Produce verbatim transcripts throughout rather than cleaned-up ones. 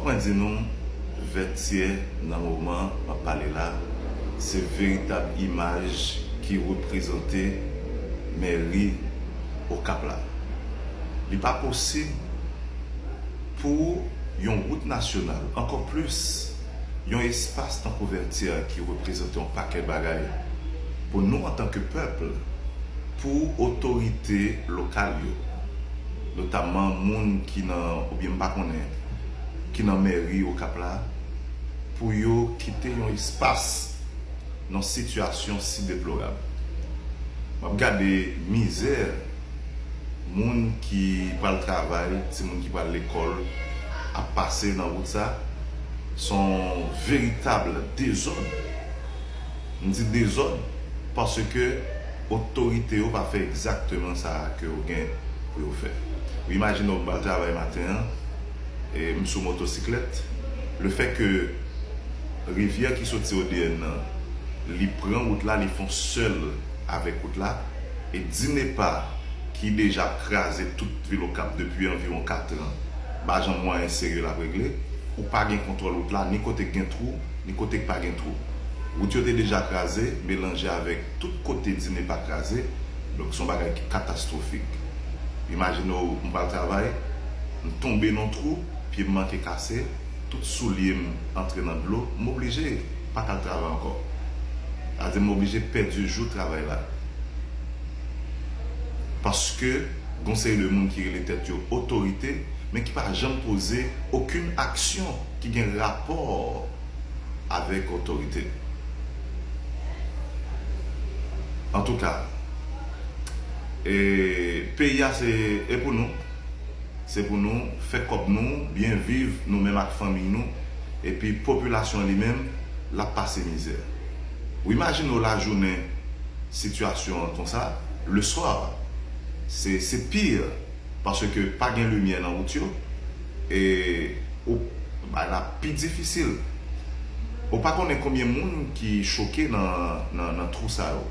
Mwen di nou, Vètyè, nan moman m ap pale la, se veritab imaj ki reprezante mèri Okap la. Li pa posib pou yon wout nasyonal, ankò plis yon espas tankou Vètyè ki reprezante yon pakèt bagay, pou nou antanke pèp, pou otorite lokal yo, notamman moun ki nan, oubyen m pa konnen, ki nan mèri Okap la, pou yo kite yon espas nan sitiyasyon si deplorab. M ap gade mizè moun ki pral travay, timoun ki pral lekòl ap pase nan wout sa. Se yon veritab dezòd. M di dezòd paske otorite yo pa fè egzakteman sa ke yo gen pou yo fè. Ou imajine w pral travay maten an, e m sou motosiklèt, lefètke rivyè ki soti O D N nan, li pran wout la, li fè yon sèl avèk wout la, e Dinepa ki deja kraze tout vil Okap depi anviwon kat an, pa janm mwayen serye l ap regle, ou pa gen kontwòl wout la, ni kote k gen twou, ni kote k pa gen twou. Wout yo te deja kraze, melanje avèk tout kote Dinepa kraze, donk se yon bagay ki katastwofik. Imajine w, m pral travay, m tonbe nan twou, pye m manke kase, tout soulye m antre nan dlo, m oblije pa t al travay ankò. Sa vle di m oblije pèdi jou travay la. Paske gon seri de moun ki rele tèt yo otorite, men ki pa janm poze okenn aksyon ki gen rapò avèk otorite. Antouka, e, peyi a se, e pou nou. Se pou nou fè kòb nou, byen viv nou menm ak fanmi nou, epi popilasyon li menm, l ap pase mizè. Ou imajine w lajounen sitiyasyon an konsa, leswa, se, se pi, paske pa gen limyè nan wout yo, e ou, bagay la pi difisil. Ou pa konnen konbyen moun ki choke nan, nan, nan twou sa yo.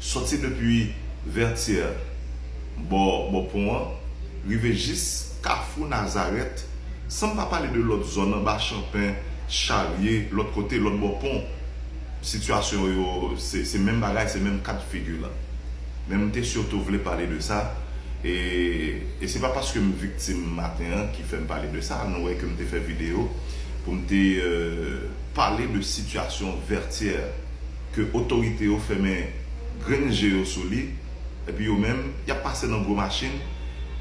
Soti depi Vètyè, bò, bò pon an, rive jis Kafou Nazarèt, san m pa pale de lòt zòn anba Chanpen, Charye, lòt kote, lòt bò pon. Sitiyasyon yo, se, se menm bagay, se menm kad figi la. Men m te sitou vle pale de sa, e, e se pa paske m viktim maten an ki fè m pale de sa. Nou wè ke m te fè videyo pou m te, euh, pale de sitiyasyon Vètyè, ke otorite yo fèmen grenn je yo sou li, epi yo menm, y ap pase nan gwo machin,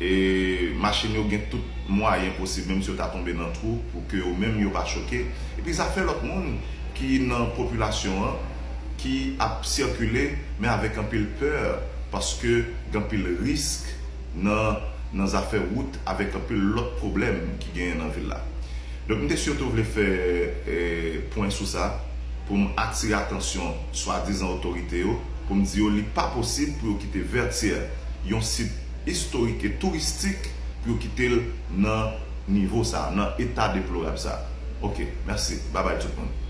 e machin yo gen tout mwayen posib, menm si yo ta tonbe nan twou, pou ke yo menm yo pa choke. Epi zafè lòt moun ki nan popilasyon an, ki ap sikile, men avèk anpil pè, paske gen anpil risk nan, nan zafè wout, avèk anpil lòt pwoblèm ki genyen nan vil la. Donk, m te sitou vle fè, eh, pwen sou sa, pou m atire atansyon swadizan otorite yo, pou m di yo li pa posib pou yo kite Vètyè, yon sit istorik e touristik, pou yo kite l nan nivo sa, nan eta deplorab sa. Ok, mèsi. Babay tout moun.